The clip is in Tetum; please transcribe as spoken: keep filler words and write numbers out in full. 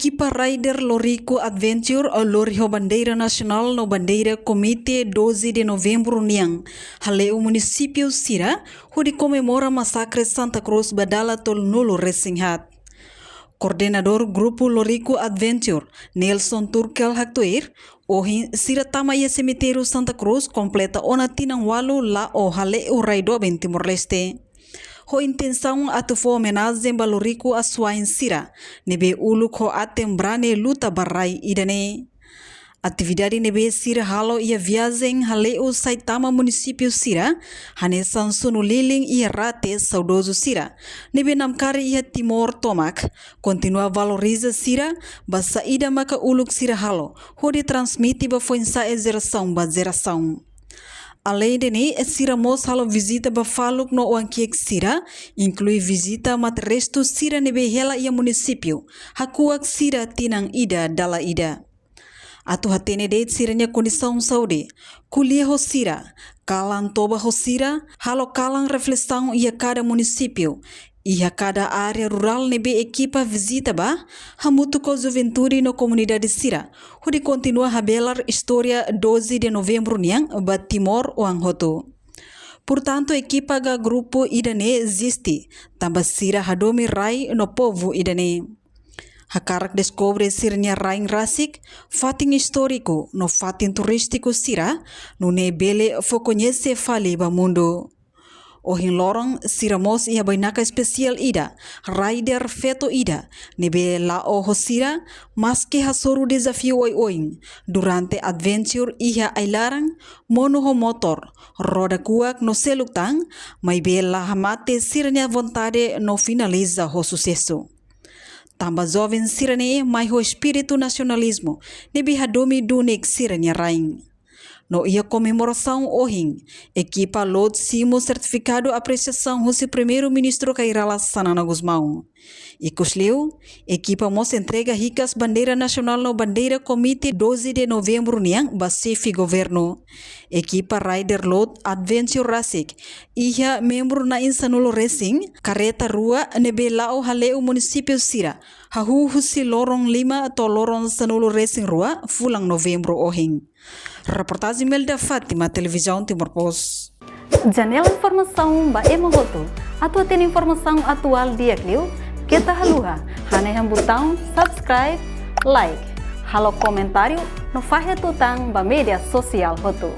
Ekipa Rider Loriku Adventure lori ho bandeira nasionál no bandeira Komite doze de Novembru nian hale'u munisípiu sira hodi komemora masakre Santa Cruz ba dala tolunulu-resin-haat. Koordenadór Grupu Loriku Adventure, Nelson Turkel haktuir, ohin sira tama iha semitériu Santa Cruz kompleta ona tinan ualu la'o hale'u rai doben Timor-Leste. Ho intensaun atu fó omenajen ba loriku asuwa'in sira ne'ebé uluk ho aten brani luta ba rai ida-ne'e. Atividade ne'ebé sira halo iha viajen hale'u sai tama munisípiu sira, hanesan sunu lilin iha rate saudozu sira, ne'ebé namkari iha Timor tomak, kontinua valoriza sira ba saida maka uluk sira halo, hodi transmite ba foin-sa'e jerasaun ba jerasaun. Aleinde ne'e, sira mós halo vizita ba faluk no oan-ki'ik sira, inklui vizita mate-restu sira ne'ebé hela iha munisípiu, hakuak sira tinan ida dala ida. Atu hatene de'it sira-nia kondisaun saúde, ko'alia ho sira, kalan toba ho sira, halo kalan reflesaun iha kada munisípiu, iha kada área rurál ne'ebé ekipa vizita ba, hamutuk ho juventude no komunidade sira, hodi kontinua habelar istória doze de Novembru nian ba Timor oan hotu. Portantu, ekipa ka grupu ida-ne'e eziste, tanba sira hadomi rai no povu ida-ne'e. Hakarak deskobre sira-nia rain rasik, fatin istóriku no fatin turístiku sira, nune'e bele fó koñese fali ba mundu. Ohin loron, sira mós iha bainaka espesiál ida, rider feto ida, ne'ebé la'o ho sira, maski hasoru dezafiu oioin, durante adventure iha ai-laran, monu ho motór, roda kuak no seluk tan, maibé la hamate sira-nia vontade no finaliza ho susesu. Tanba joven sira-ne'e mai ho espíritu nasionalizmu, ne'ebé hadomi duni sira-nia rain. No iha komemorasaun ohin, ekipa Lot simu sertifikadu apresiasaun husi Primeiru-Ministru Kay Rala Xanana Gusmão. Ikusliu, ekipa mós entrega hikas bandeira nasionál no bandeira Komite doze de Novembru nian ba xefe governu. Ekipa Rider Lot Adventure rasik iha membru na'in sanulu-resin, kareta rua ne'ebé la'o hale'u munisípiu sira, hahú husi loron lima to'o loron sanulu-resin-rua fulan Novembru ohin. Reportajen Melda Fátima, Televizaun Timor Post. Janela informasaun ba ema hotu. Atu hatene informasaun atuál di'ak liu, keta haluha hanehan butaun subscribe, like, halo komentáriu no fahe tutan ba média sosiál hotu.